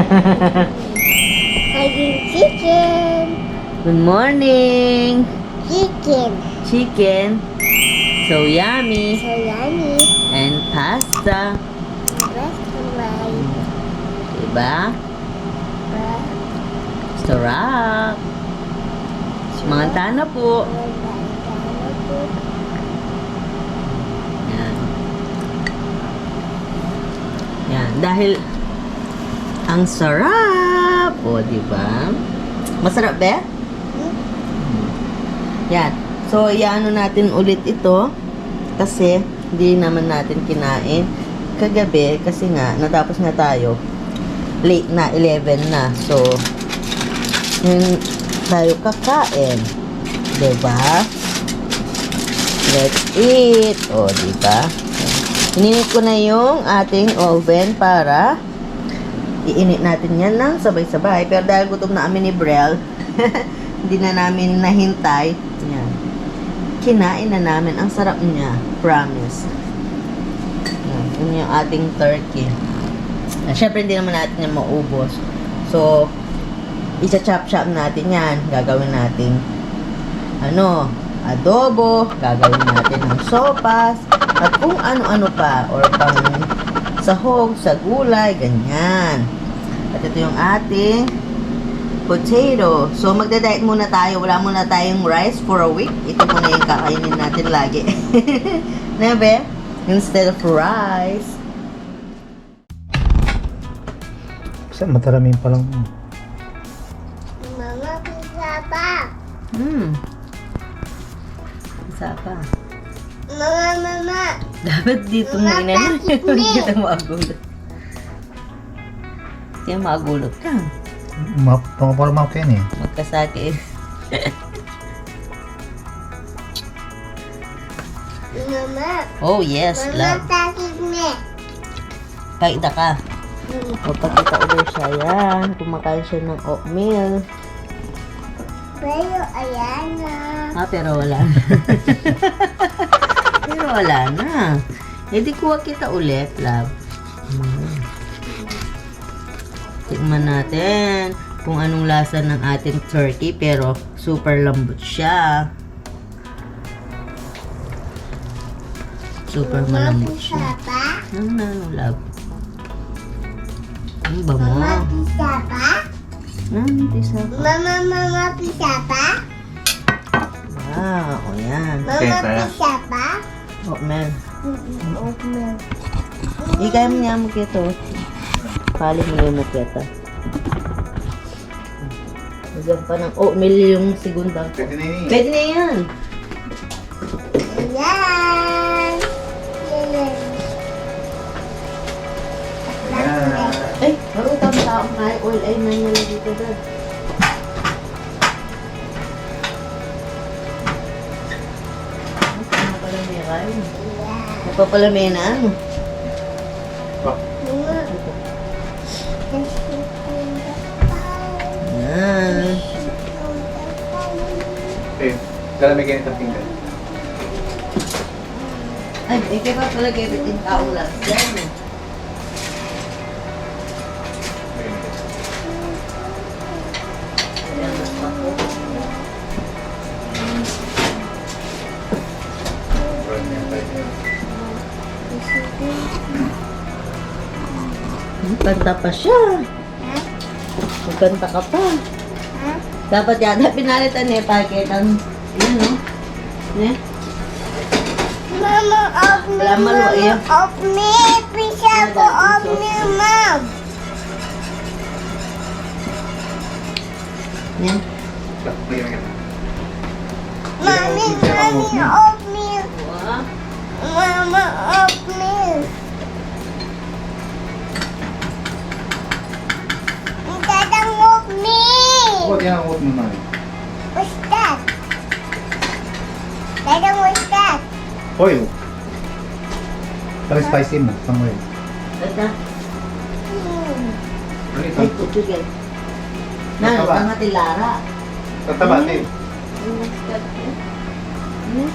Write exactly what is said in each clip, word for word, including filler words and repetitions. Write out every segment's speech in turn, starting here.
Having chicken. Good morning. Chicken. Chicken. So yummy. So yummy. And pasta. Restaurant. Diba? Sarap. Manganta na po. Yan. Yan. Dahil ang sarap. O, di ba? Masarap, be? Yan. So, iano natin ulit ito kasi hindi naman natin kinain kagabi kasi nga natapos na tayo. Late na, eleven na. So, ngayon tayo kakain. Diba? Let's eat. O, diba? Ininit ko na yung ating oven para iinit natin yan ng sabay-sabay. Pero dahil gutom na kami ni Brel, hindi na namin nahintay. Yan. Kinain na namin. Ang sarap niya. Promise. Yan. Yun yung ating turkey. Ah, syempre, hindi naman natin yan maubos. So, icha-chop-chop natin yan. Gagawin natin, ano, adobo. Gagawin natin ng sopas. At kung ano-ano pa. Or pang sahog, sa gulay, ganyan. At ito yung ating potato. So, magda-diet muna tayo. Wala muna tayong rice for a week. Ito muna yung kakainin natin lagi. Nebe? Instead of rice. Sa mataramin pa lang. Mama, pizza pa. Hmm. Isa pa. Mama, mama. Dapat dito mo inano. Mama, plastic na. Dito mo agulo. Kaya magulog ka. Ma-, pangaporma ko yan eh. Magkasakit. Mama. Oh, yes, mama, love. Sakit na. Paida ka. Mm. Magpakita ulit siya yan. Kumakain siya ng oatmeal. Pero ayan na. Ah, pero wala na. Pero wala na. E di kuha kita ulit, love. Mm. Tikman natin kung anong lasa ng ating turkey, pero super lambot siya. Super malambot siya. Mama, pizza pa? Ano na, ano, love? Ang bango. Mama, pizza pa? Ano, pizza pa? Mama, mama, pizza pa? Wow, o yan. Mama, pizza pa? Oatmeal. Mm-mm, oatmeal. Ikay mo niya mo kito. Pali mo niya mo kito. Lagyan pa ng oatmeal yung segunda. Pwede na yun. Pwede na yan. Ayan. Ayan. Ay, marutang taong may oil ay nang nalagay ka, Dad. Ano pala may kain? Ano pa pala may na ano? Pa. Yan. Eh, dala may ganitong pinggan. Ay, eh, kaya pa pala ganitong taong lang. Yan. Kanta pa siya. Ha? Magkanta ka pa. Ha? Dapat yata pinalitan niya, pakitang, yun, no? Ne? Mama, oatmeal. Wala, malu-, mama, yan. Oatmeal. Pizza ko, oatmeal, ma'am. Yan. Mami, mami, oatmeal. Mama, oatmeal. Dadang, oatmeal. What, yan ang oatmeal, mami? What's that? Dadang, what's that? Oil. Para spicy mo, pang oil. Ito. Hmm. Ano ito? Ay, tubig eh. Na, tataba. Tama, tilara. Tataba, hmm. Tin. Ano?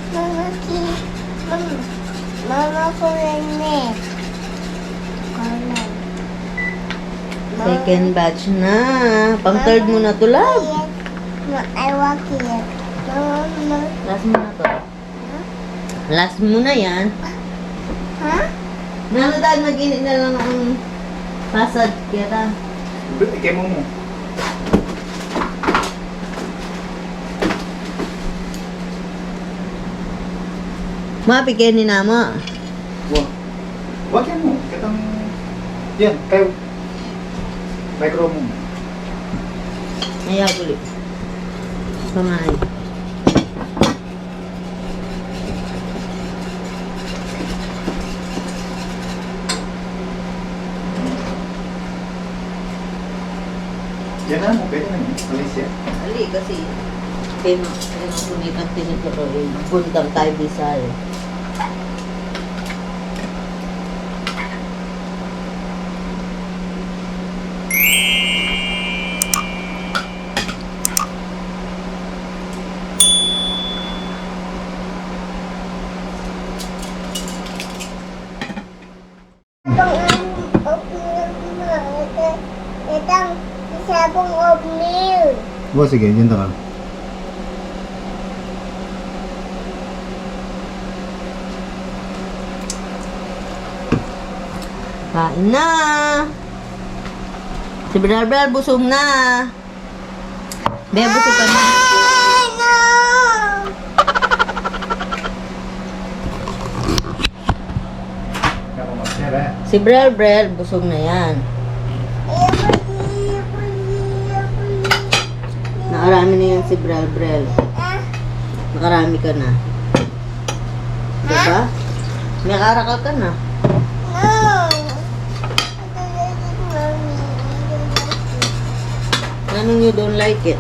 Mama, ki-, mama, mama, kulang na. Kulang. Second batch na. Pang third mu na to, love. Yes. No, I want it. No, no. Last mu na to. Last mu na yan. Ha? Nanu, dad, mag-init na lang ang pasad kita. Ikemo mu. Mapi keni namu. Wa. Wa keni mu. Kitang, yan, kayu. Micro mu. Ayaw, kulit. Pangay. Yan na, pwede na yun. Alis yan. Ali, kasi, kaya, kaya kung may pagtinito ko, eh, gundam tayo, Bisaya. Itang sabong oatmeal. O, sige, diyan ta ka. Kain na. Si Brel Brel, busog na. Be, busog ka na. Si Brel Brel, busog na yan. Nakarami na yan si Brel Brel. Nakarami ka na. Diba? May karakal ka na. Nanung you don't like it?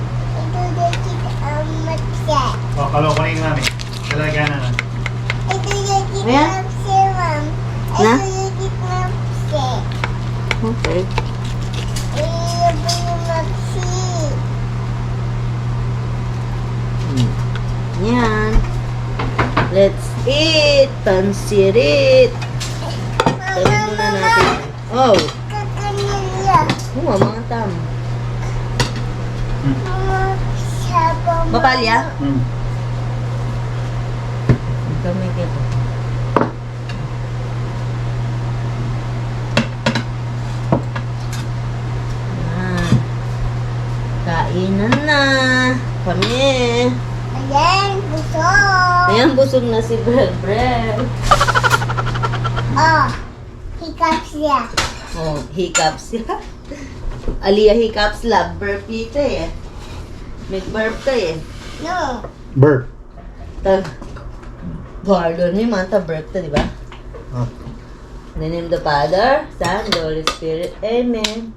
O, kaloko na yun, mami. Talaga na lang. Ayan? Na? Okay. Hmm. Yan. Let's eat pansirit. Tabi muna natin. O. Kakanilya. O, mga tam. Hmm. Mama, sabong. Mapalya? Hmm. Ito may kito. Yan. Kainan na kami. Ayan, busog. Ayan, busog na si Brel Brel. O. Hiccups ya. O, hiccups ya. Alia hiccups la, burp ita e. Mag-burp ka e. No. Burp. Ta, pardon mi, manta burp ta, di ba? O. In the name of the Father, Son, and the Holy Spirit. Amen.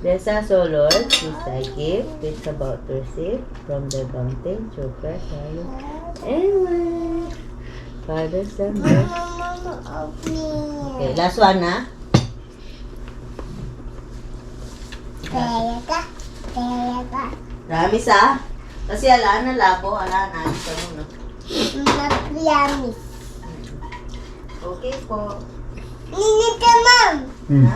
Bless us, O Lord, with thy gift, which about to receive from thy bounty, through Christ our Lord. Amen. Father, Son, Lord. Mama, mama, open. Okay, last one na. Kaya ka, kaya ka. Promise, a? Kasi ala na, labo, ala na, gusto mo, no? Mapiamis. Okay po. Ninita, ma'am. Hmm. Ha?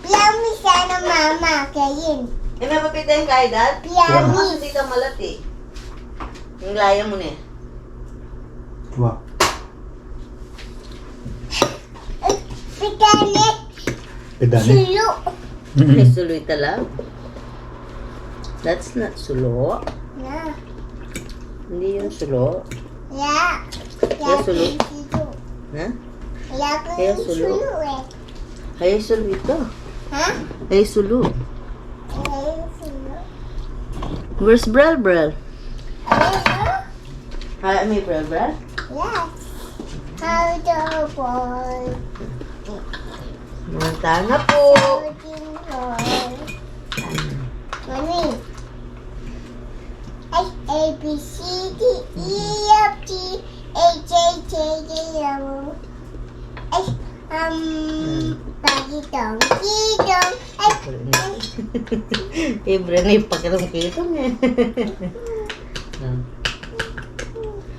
Piamis sana, mama, kayin. E, may papita yung kay dad? Piamis. Kasi di ka malati. Yung laya mo na e. Wa. Pitane. Pitane. Sulo. Mm-mm. Ay, sulo ita, love. That's not sulo. Yeah. Hindi yun sulo. Yeah. Kaya sulo. Sulo. Ha? Kaya sulo. Sulo e. Kaya sulo ita. Ha? Kaya sulo. Kaya sulo. Where's Brel Brel? Ayun, o. Ay, may Brel Brel? Yes. How the boy. Mantana po. Mami. H A B C D E F G H I J K L M N O P. H, um, Kitong, kitong. Ay. Ibre na yung pakitong-kitong eh.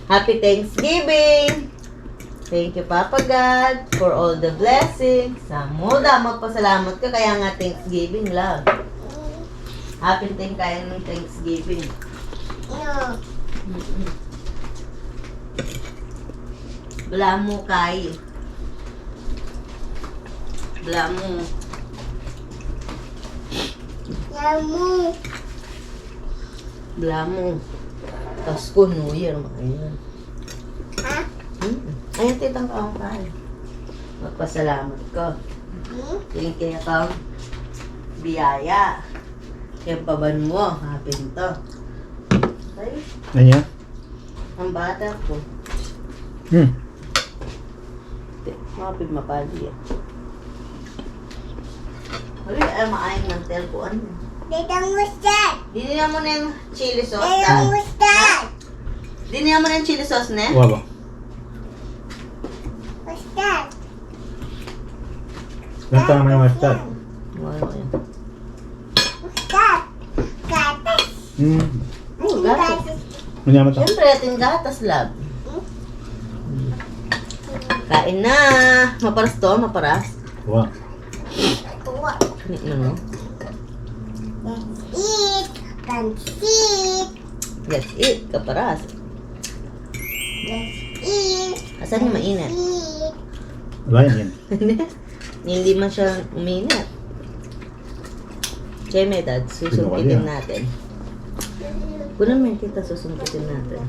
Happy Thanksgiving! Thank you, Papa God, for all the blessings. Samuda, magpasalamat ka, kaya nga Thanksgiving, love. Happy Thanksgiving. No. Mm-mm. Balamu, Kai. Balamu. Balamu. Balamu. Pasko, New Year, mga yan. Ha? Hmm. Ayun, titang kaong kain. Magpasalamat ka. Hmm? Yung kaya kang biyaya. Yung pabanwa, hapin to. Ay. Ano yan? Ang bata ko. Hmm. Mapin mapali yan. Ay, ay, maain ng telkuan. Dadang mustard. Dinihan mo na yung chili sauce, Dadang mustard. Dinihan mo na yung chili sauce, ne? Wa ba? Mustard. Nasa naman yung mustard? Wa, wa yan. Mustard. Gatas. Hmm. Ay, gatas. Manyaman to. Siyempre, ating gatas, love. Kain na. Maparas to, maparas. Wa. Wa. Ano? Let's eat. Pansit. Let's eat. Kaparas. Let's eat. Asan yung mainit? Pansit. Wala yan. Hindi man siya uminit. Kaya may dad, susungkitin natin. Kulang may kita, susungkitin natin.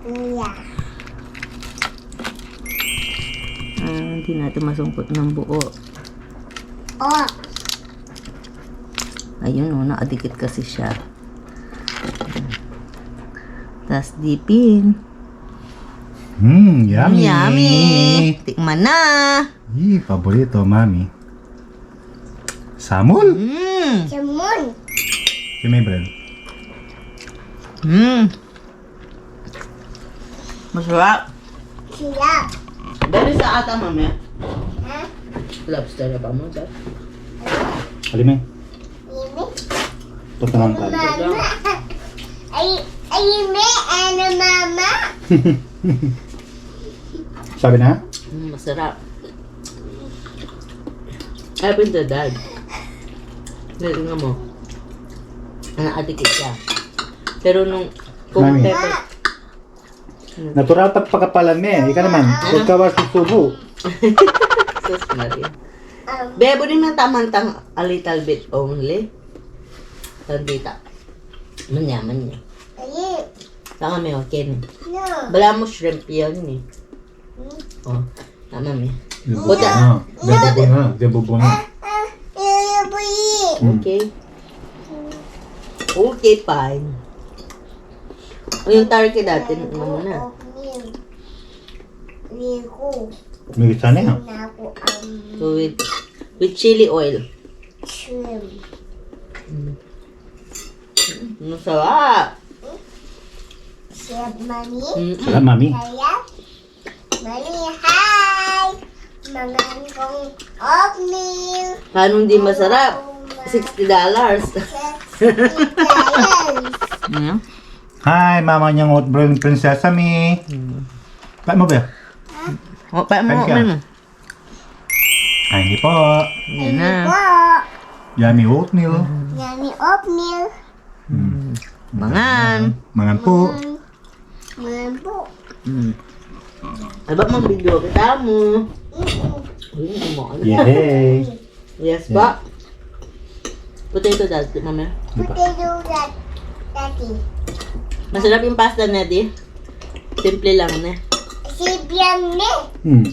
Kuya. Ah, hindi natin masungkot ng buo. Oh. Ayun, oh, nakadikit kasi siya. Tas dipin. Mm, yummy. Mm, yummy. Tikman na. Ih, paborito, Mami. Samul? Mm. Samul. Kaya may bread. Mm. Masarap. Sarap. Dali sa ata, Mami. Ha? Lobster na ba mo, sir? Alim eh. Ini. Patangan ka. Mama. Ay, ay, me, ano, mama? Sabi na? Mm, masarap. Ay, pinadad. Tingnan mo. Ano, adikit siya. Pero nung kung Mami. Pepper, natural pagpakapalan me. Ika naman, ano? Ikaw ang susubo. Sus Maria. Bebo, di man tamang tang a little bit only. Tandita. Manyaman niya. Ayun. Tama, may okay na. No. Bala mo shrimp yan eh. Hmm? Oh, tama, may. Buta. Buta. Buta. Buta. Okay. Okay, fine. O, yung turkey dati, ano mo na? May isa na yan. So, with, with chili oil. Shrimp. Mm. Masarap. Sarap, Mami. Mm-mm. Sarap, Mami. Sarap. Mami, hi! Mangan kong oatmeal. Paano hindi masarap? Sixty dollars. Sixty dollars. Ano? Hi, mama niyang oatmeal, Prinsesa Mi. Hmm. Paano ba? O, paano mo? Ay, hindi po. Yan na. Hindi po. Yummy oatmeal. Yummy oatmeal. Hmm. Mangan. Mangan po. Mangan. Ayan po. Mm. Aba, mag-video kita mo. Mm-mm. Uy, hindi mo alam. Yehey. Yes ba? Potato dati, mami. Potato dati. Masarap yung pasta na di. Simple lang na. Simple lang na. Hmm.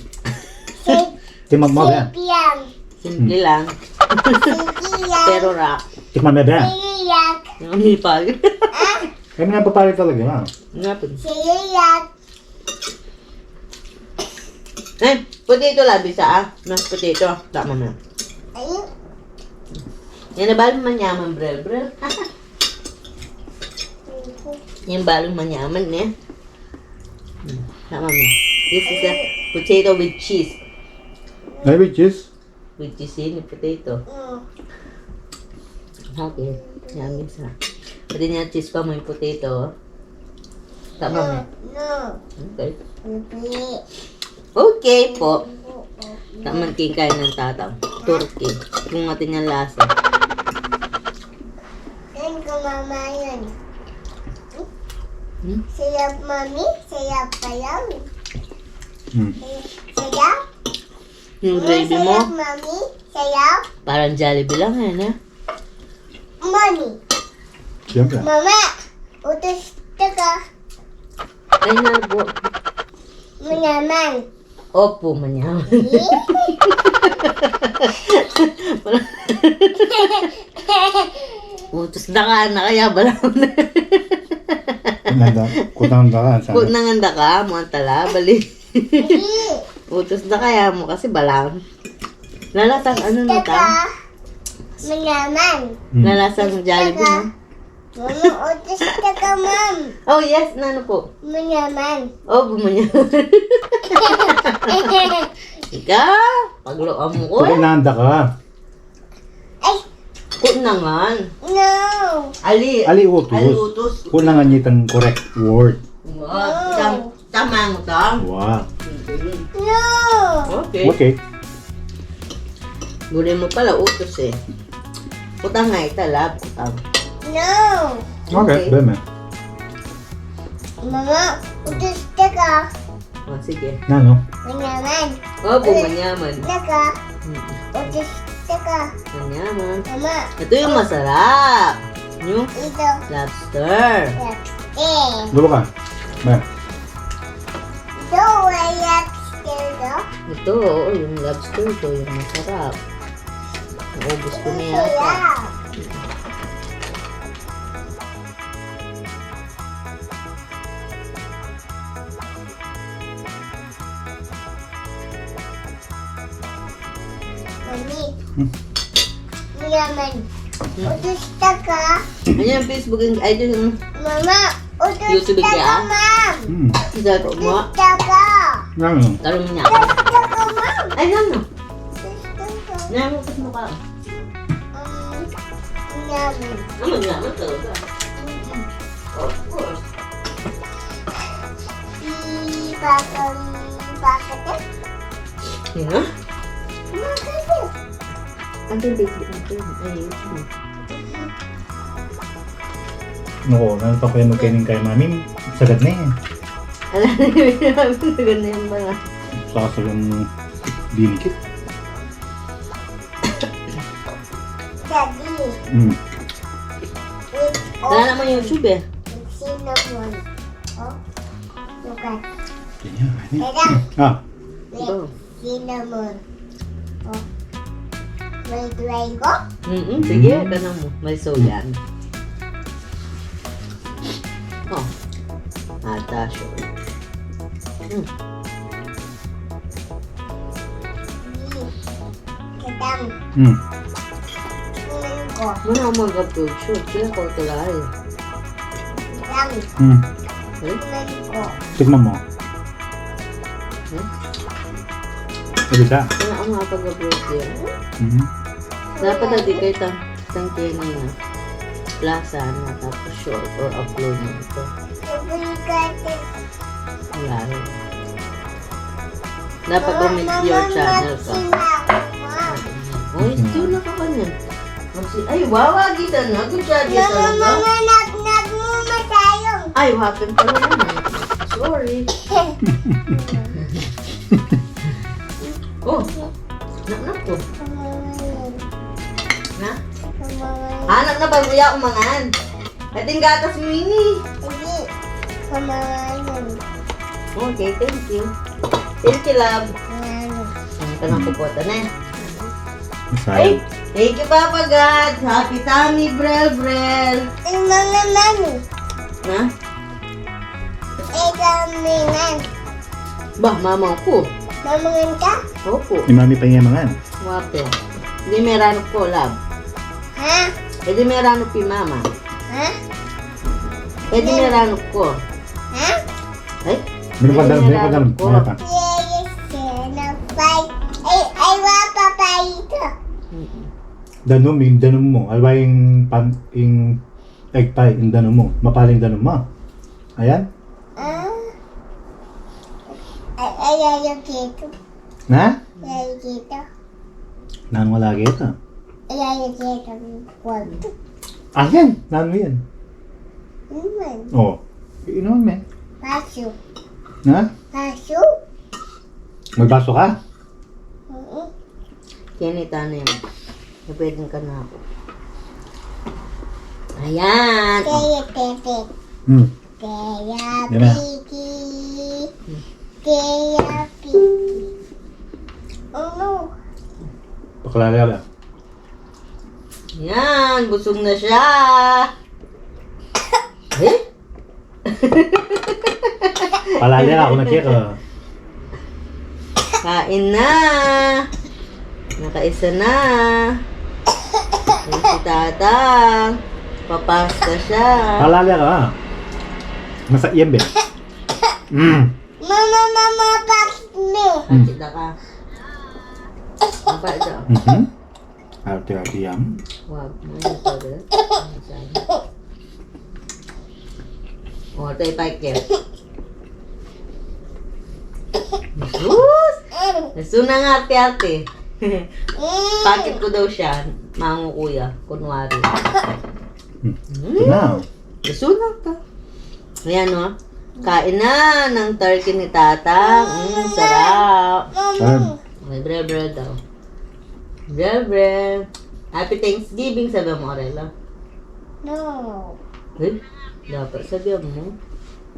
Sim- Timang mo, Ben. Simple lang. Simple lang. Simple lang. Pero rock. Tikman mo, Ben. Pero rock. Ang hipag. Ah? Kami na papari talaga, ha? Nga po. Pero rock. Eh, potato labi sa, ah. Mas potato. Tama na. Ayun. Yan na ba manyaman, brel, brel? Yan ba manyaman, eh? Hmm, tama na. This is a potato with cheese. Ay, with cheese? With cheese ini potato. Mm. Okay. Yummy sa. Pwede niya cheese pa, may potato. Tama, no, me? No. Okay. Hindi. Okay po. Hindi. Tama, king kain ng tatang. Turkey. Kung atin yung lasa. Yan ko, mama, yan. Hmm? Sayap, mami. Sayap pa yan. Hmm. Sayap. Yung gravy mo? Sayap, mami. Sayap. Parang Jollibee lang, eh, no? Mami. Siyempre. Mama, utos ka. Ay, nabo. Manyaman. Opo, manyaman. Eh? Utos na ka, na kaya balaw na. Kunanda, kunanda ka, sana. Kunanda ka, mo ang tala, bali. Hindi. Utos na kaya mo kasi balaw. Lalasang ano na ta? Manyaman. Hmm. Lalasang Jollibee, no? Mama, utos ka, ma'am. Oh, yes, nanu po? Manyaman. Oh, manyaman. Ika, pagloan mo ko, eh. Kunanda ka. Ay. Kunangan. No. Ali. Ali utos. Ali utos. Kunangan itang correct word. Wow. No. Tam-, tama mo, tam. Wow. Mm-mm. No. Okay. Okay. Guli mo pala, utos, eh. Kutang nga ita, love, kutang. No. Okay, okay. Beme. Mama, utos ka. Oh, sige. Nanu? Manyaman. Opo, manyaman. Naka. Mm. Utos ka. Manyaman. Mama. Ito yung masarap. Yung lobster. Lobster. Dulo ka. Ba. Ito, way lobster, no? Ito, oo, yung lobster, ito yung masarap. Naubos ko na yata. Masarap. Mami. Hmm. Manyaman. Hmm. Utos ka. Ano yung Facebook and, ay, yung Mama, utos ka, ma'am. Hmm. Utos ka. Nanu? Tarong niya. Utos ka, ma'am. Ay, nanu? Utos ka. Nanu, utos mo ka? Um, manyaman. Ah, manyaman talaga. Mm-mm. Of course. Ipapang-, pakete? Sino? Pakete. Ang Facebook natin. Ay, YouTube. Naku, nanu pa kayu magkaining kay mami? Sagad na yan. Ala, sagad na yan, mga. Saka sa yung dinikit. Daddy. Mm. Wala naman YouTube eh. Cinnamon. Oh, look at. Ganyan, ano? Dada. Ah. Wait. Ito. Cinnamon. Oh. May try ko? Mm-mm, sige, mm. Tanong mo. May soyan. Oh. Ata, sure. Mm. Kadam. Hmm. Tingnan ko. Muna ako mag-upload shoot. Kaya ko ito lahat eh. Kadam. Hmm. Eh? Tingnan ko. Tikman mo. Hmm? Pwede ka? Muna ako makapag-upload yan. Mhm. Dapat adi kayu ta-, tangke na yun. Lasa na, tapos short or upload na ito. Sabi ka, Wala rin. Dapat umit your channel ka. Mama, mama, mama. Uy, mm-hmm. Ito na ka kanya. Magsi-, ay, wawa, kita na. Good job, ya talaga. Mama, mama, nag-, nag-, mama, tayo. Ay, wapin pala naman. Sorry. Oh, nak, nak ko. Na? Anak na, baru ya umangan. Ating gatas mu ini. Hindi. Kamayan. Okay, thank you. Thank you, love. Ayan. Ang tanong ko po, ito na. Masaya. Ay, thank you, Papa God. Happy tummy, Brel, Brel. Ay, mama, mami. Na? Ay, kami nga. Ba, mama ko. Mamangan ka? Opo. Ni mami pa niya mangan. Wapo. Di merano ko, love. Ha? E di merano pi mama. Ha? E di merano ko. Ha? Ay? Meron pa danum, meron pa danum. Meron pa. Yes, yes, yes. Ay, ay, wa pa pa ito. Mm-mm. Danum, ing danum mu. Aliwa ing pan, ing egg pie, ing danum mu. Mapala ing danum mu. Ayan. Ah. Ay, ay, ay, ay, dito. Ha? Ay, dito. Nanu nga lagi ita? Ay, ay, ay, ay, ay, kwarto. Ayan, nanu yan? Inuman. O, inuman me. Baso. Ha? Baso. May baso ka? Mm-mm. Kaya ni Tana yan. Pwedeng ka na ako. Ayan. Kaya, Pepe. Hmm. Kaya, Yan na. Piki. Kaya, Piki. Ano? Pakalala. Yan, busog na siya. Eh? Palali ako na kaya ka. Kain na. Nakaisa na. Yan si Tatang. Papasta siya. Palali ako, ha? Masa, yan, be. Mm. Mama, mama, pass me. Mm. Kita ka. Apa ito? Mhm. Arte-arte yan. Wag mo yung pala. O, tayo pa, Kel. Jesus! Gusto na nga arte-arte. Bakit ko daw siya, mangu kuya, kunwari. Hmm. Ito na. Gusto na ka. Ayan, o. Kain na ng turkey ni Tata. Mm, sarap. Sarap. May brel-brel daw. Brel-brel. Happy Thanksgiving, sabi mo, Orelo. No. Eh, dapat sabi mo.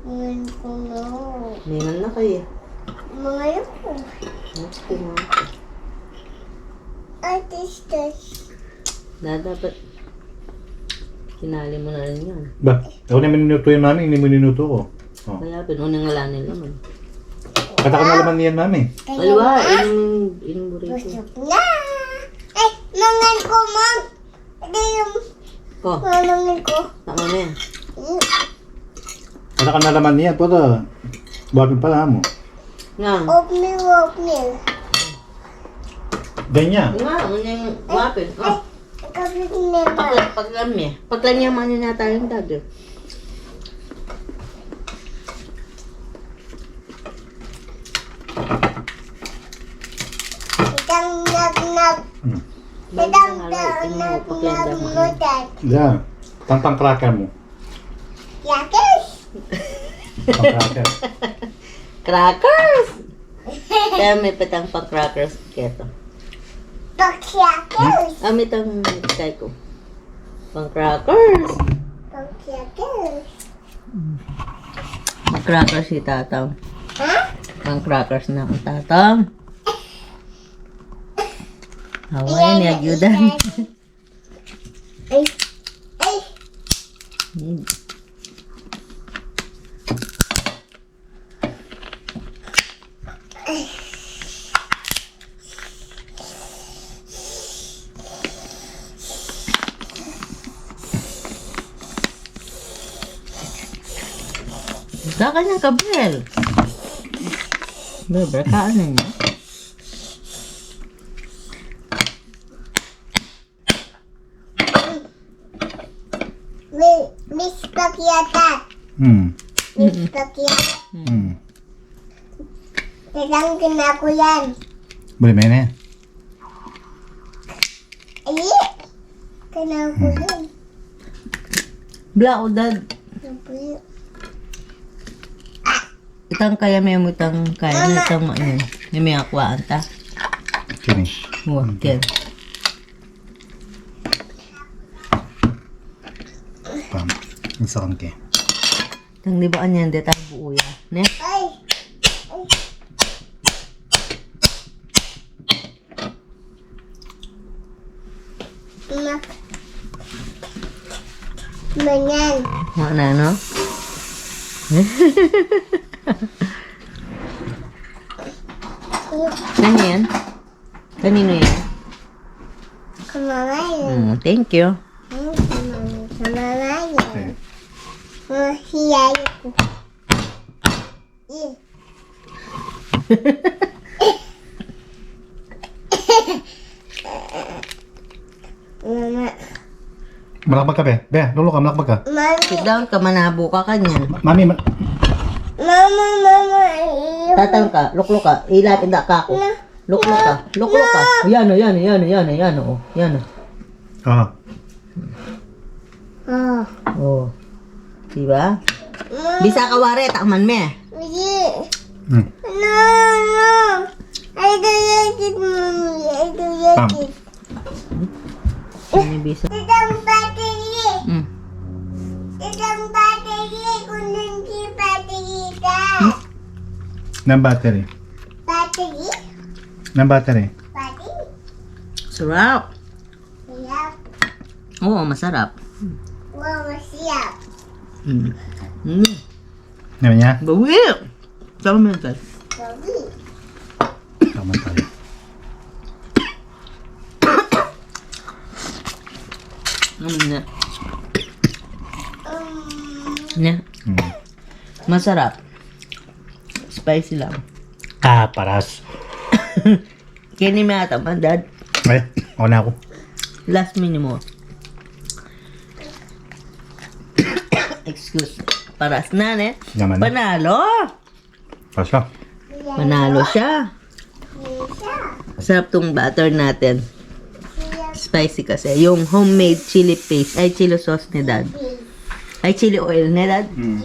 Ngayon ko na. Ngayon na kayo. Ngayon ko. Gusto mo. Ay, tis, tis. Na dapat kinali mo na rin yan. Ba, ako na minuto yan, mami. Hindi mo minuto ko. O. Kaya pin, unang ngalanin naman. Kata ka na laman niyan, mami. Aliwa, inum, inum burrito. Busog na. Ay, mangan ko, Mom. Ito yung O. Mangan ko. Tama na yan. Mm. Kata ka na laman niyan, puta. Buhat mo pala mo. Nga. Oatmeal, oatmeal. Ganyan. Nga, unang wapin. O. Ay, kapit nila. Pagla-, paglam niya. Paglam niya, mano niya tayong dati. Itang nag-nag. Hmm. Itang nag-nag mo, Dad. Yeah. Tang pang-cracker mo. Yakis. Pang-cracker. Crackers! Kaya may petang pang-crackers keto. Pang-crackers. Ah, may tang kay ko. Pang-crackers. Pang-crackers. Mag-crackers si Tatang. Ha? Pang-crackers na ang Tatang. Awa, yan, yan, yan, ayudan. Yan. Ay. Ay. Yan. Sa kanyang kabrel. Bebra, kain na niya. Mi-, Miss Pakyatan. Hmm. Miss Pakyatan. Hmm. Tagang kinakuyan. Boleh main, eh? Ay, kinakuyan. Bla, udad. Sabi. Itang kaya me mu, itang kaya me, itang ma-, yan. Yan me akuan ta. Kini. Wa, ken. Pam. Ang sakang ke. Itang di ba anyan, de tayo buo yan. Ne? Ay. Mak-, manyan. Mana, no? Ano yan? Kanino yan? Kamamay. Mm, thank you. Mm, kamamay. Kamamay. Okay. Oh, siya ko. Eh. Mama. Malakbag ka, be. Be, lukluk ka, malakbag ka. Mami. Sit down ka, manabo ka kanyan. Ma-, mami, ma- Mama, mama, iyo. Tatalon ka, lukluk ka, ilapit da ka aku. Na. Lukluk ka, lukluk ka. Na. Yan o, yan o, yan o, yan o, yan o, yan o. Ah. Ah. O. Diba? Mm. Bisa ka wari, takman me. Hindi. Hmm. No, no. I don't like it, Mommy. I don't like it. Ini bisa. Tatang battery. Hmm. Tatang battery, kunin si battery ka. Hmm? Nang battery. Battery? Nang battery. Battery. Sarap. Sarap. Oo, masarap. Wow, masarap. Mm. Mm. Ano niya? Bawi. Tama mo yan, Tay. Bawi. Tama tayo. Ano niya? Um. Niya? Mm. Masarap. Spicy lang. Ah, paras. Keni me ata man, Dad. Ay, ako na ako. Last minimo. Excuse. Paras na, ne? Naman na. Panalo! Paras ka. Panalo siya. Sarap tong butter natin. Spicy kasi. Yung homemade chili paste, ay, chili sauce ni Dad. Ay, chili oil, ne, Dad? Mm.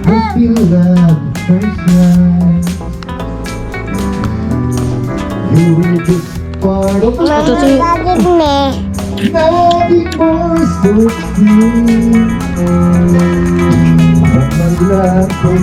I feel love first love. You were just part of Mama, bakit me? Nothing more so sweet. But my love for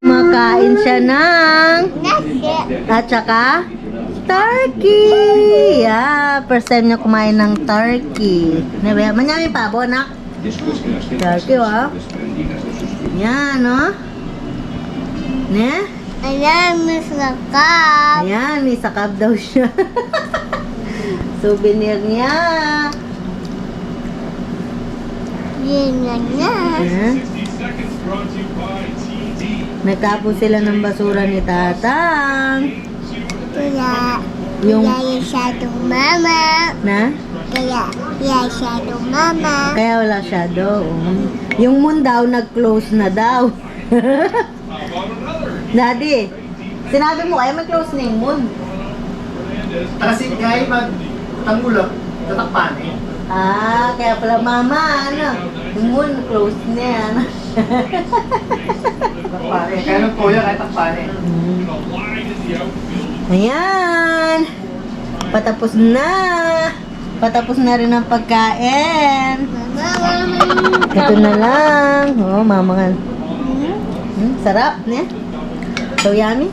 Kumakain siya ng Nasi. At saka turkey. Yeah, first time niya kumain ng turkey. Nebe, manyami pa, bonak. Turkey, oh. Yan, oh. Ne? Ayan, masakap. Ayan, may sakap daw siya. Souvenir niya. Yan, yan, yan. Ayan. Nagtapon sila ng basura ni Tatang. Kaya, Yung... Kaya yung shadow, mama. Na? Kaya, kaya shadow, mama. Kaya wala shadow. Mm. Yung moon daw, nag-close na daw. Daddy, sinabi mo, ay, may close na yung moon. Kasi kaya mag-, tangulap, tatakpan eh. Ah, kaya pala, mama, ano, yung moon, close na yan. Takpan eh. Kaya nung toya, kaya takpan eh. Mm. Ayan. Patapos na. Patapos na rin ang pagkain. Mama, mama. Ito na lang. Oh, mama nga. Hmm, sarap, ne? So yummy.